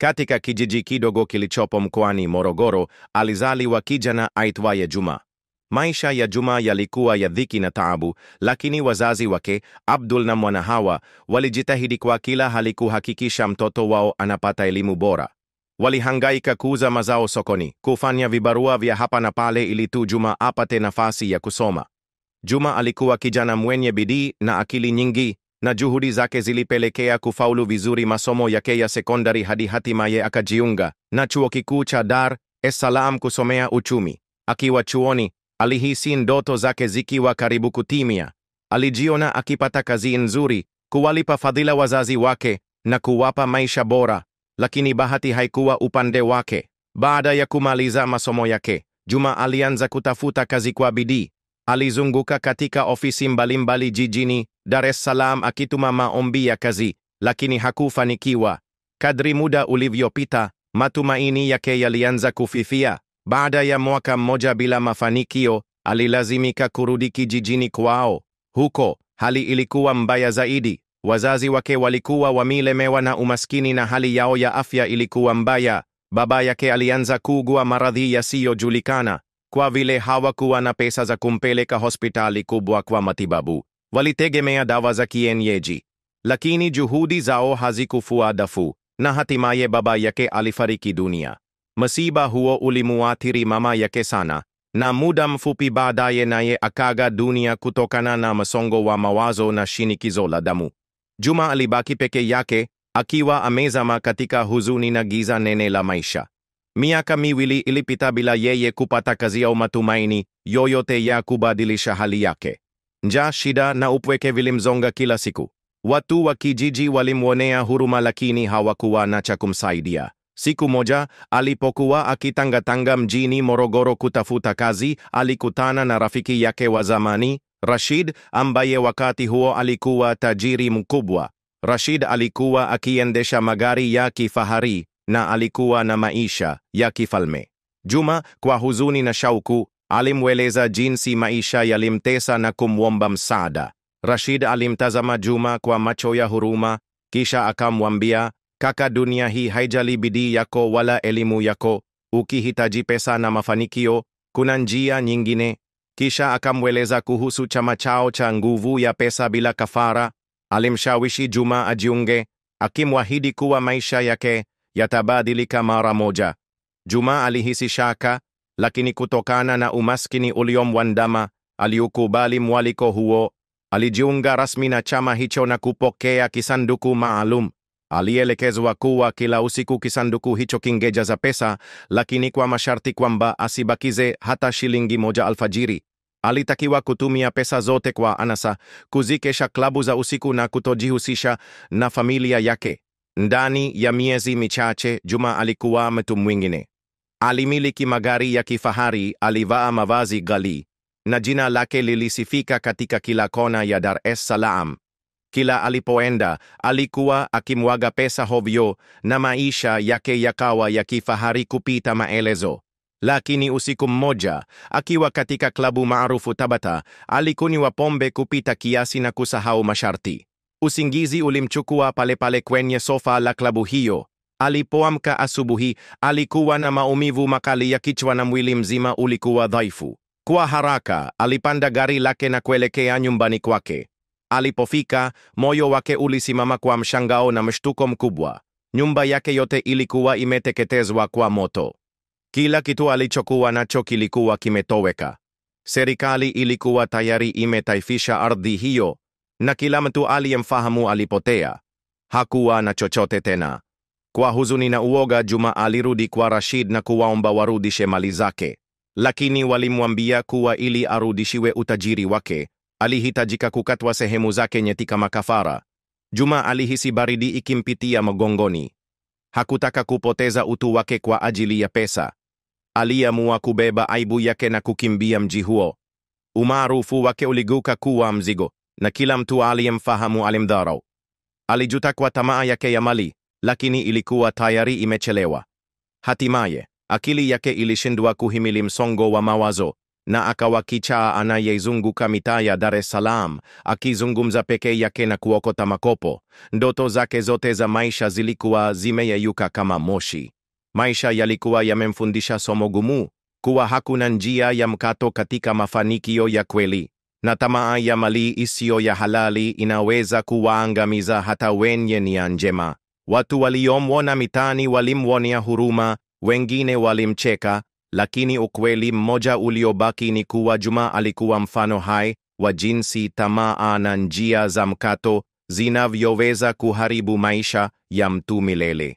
Katika kijiji kidogo kilichopo mkoani Morogoro, alizaliwa kijana aitwaye Juma. Maisha ya Juma yalikuwa ya dhiki na taabu, lakini wazazi wake, Abdul na Mwanahawa, walijitahidi kwa kila hali kuhakikisha mtoto wao anapata elimu bora. Walihangaika kuuza mazao sokoni, kufanya vibarua vya hapa na pale ili tu Juma apate nafasi ya kusoma. Juma alikuwa kijana mwenye bidii na akili nyingi, na juhudi zake zilipelekea kufaulu vizuri masomo yake ya sekondari hadi hatimaye akajiunga na chuo kikuu cha Dar es Salaam kusomea uchumi. Akiwa chuoni, alihisi ndoto zake zikiwa karibu kutimia. Alijiona akipata kazi nzuri, kuwalipa fadhila wazazi wake na kuwapa maisha bora, lakini bahati haikuwa upande wake. Baada ya kumaliza masomo yake, Juma alianza kutafuta kazi kwa bidii. Alizunguka katika ofisi mbalimbali jijini Dar es Salaam akituma maombi ya kazi, lakini hakufanikiwa. Kadri muda ulivyopita, matumaini yake yalianza kufifia. Baada ya mwaka mmoja bila mafanikio, alilazimika kurudi kijijini kwao. Huko, hali ilikuwa mbaya zaidi. Wazazi wake walikuwa wamelemewa na umaskini na hali yao ya afya ilikuwa mbaya. Baba yake alianza kuugua maradhi yasiyojulikana. Kwa vile hawakuwa na pesa za kumpeleka hospitali kubwa kwa matibabu, walitegemea dawa za kienyeji. Lakini juhudi zao hazikufua dafu, na hatimaye baba yake alifariki dunia. Msiba huo ulimuathiri mama yake sana, na muda mfupi baadaye naye akaga dunia kutokana na msongo wa mawazo na shinikizo la damu. Juma alibaki peke yake, akiwa amezama katika huzuni na giza nene la maisha. Miaka miwili ilipita bila yeye kupata kazi au matumaini yoyote ya kubadilisha hali yake. Njaa, shida na upweke vilimzonga kila siku. Watu wa kijiji walimwonea huruma, lakini hawakuwa na cha kumsaidia. Siku moja alipokuwa akitangatanga mjini Morogoro kutafuta kazi, alikutana na rafiki yake wa zamani, Rashid, ambaye wakati huo alikuwa tajiri mkubwa. Rashid alikuwa akiendesha magari ya kifahari na alikuwa na maisha ya kifalme. Juma, kwa huzuni na shauku, alimweleza jinsi maisha yalimtesa na kumwomba msaada. Rashid alimtazama Juma kwa macho ya huruma, kisha akamwambia, "Kaka, dunia hii haijali bidii yako wala elimu yako. Ukihitaji pesa na mafanikio, kuna njia nyingine." Kisha akamweleza kuhusu chama chao cha nguvu ya pesa bila kafara. Alimshawishi Juma ajiunge, akimwahidi kuwa maisha yake yatabadilika mara moja. Juma alihisi shaka, lakini kutokana na umaskini uliomwandama, aliukubali mwaliko huo. Alijiunga rasmi na chama hicho na kupokea kisanduku maalum. Alielekezwa kuwa kila usiku kisanduku hicho kingejaza pesa, lakini kwa masharti kwamba asibakize hata shilingi moja alfajiri. Alitakiwa kutumia pesa zote kwa anasa, kuzikesha klabu za usiku na kutojihusisha na familia yake. Ndani ya miezi michache, Juma alikuwa mtu mwingine. Alimiliki magari ya kifahari, alivaa mavazi ghali, na jina lake lilisifika katika kila kona ya Dar es Salaam. Kila alipoenda, alikuwa akimwaga pesa hovyo na maisha yake yakawa ya kifahari kupita maelezo. Lakini usiku mmoja, akiwa katika klabu maarufu Tabata, alikunywa pombe kupita kiasi na kusahau masharti. Usingizi ulimchukua pale pale kwenye sofa la klabu hiyo. Alipoamka asubuhi, alikuwa na maumivu makali ya kichwa na mwili mzima ulikuwa dhaifu. Kwa haraka, alipanda gari lake na kuelekea nyumbani kwake. Alipofika, moyo wake ulisimama kwa mshangao na mshtuko mkubwa. Nyumba yake yote ilikuwa imeteketezwa kwa moto. Kila kitu alichokuwa nacho kilikuwa kimetoweka. Serikali ilikuwa tayari imetaifisha ardhi hiyo, na kila mtu aliyemfahamu alipotea. Hakuwa na chochote tena. Kwa huzuni na uoga, Juma alirudi kwa Rashid na kuwaomba warudishe mali zake, lakini walimwambia kuwa ili arudishiwe utajiri wake alihitajika kukatwa sehemu zake nyeti kama kafara. Juma alihisi baridi ikimpitia mgongoni. Hakutaka kupoteza utu wake kwa ajili ya pesa. Aliamua kubeba aibu yake na kukimbia mji huo. Umaarufu wake uliguka kuwa mzigo, na kila mtu aliyemfahamu alimdharau. Alijuta kwa tamaa yake ya mali, lakini ilikuwa tayari imechelewa. Hatimaye, akili yake ilishindwa kuhimili msongo wa mawazo, na akawa kichaa anayezunguka mitaa ya Dar es Salaam akizungumza peke yake na kuokota makopo. Ndoto zake zote za maisha zilikuwa zimeyeyuka kama moshi. Maisha yalikuwa yamemfundisha somo gumu, kuwa hakuna njia ya mkato katika mafanikio ya kweli, na tamaa ya mali isiyo ya halali inaweza kuwaangamiza hata wenye nia njema. Watu waliomwona mitaani walimwonea huruma, wengine walimcheka, lakini ukweli mmoja uliobaki ni kuwa Juma alikuwa mfano hai wa jinsi tamaa na njia za mkato zinavyoweza kuharibu maisha ya mtu milele.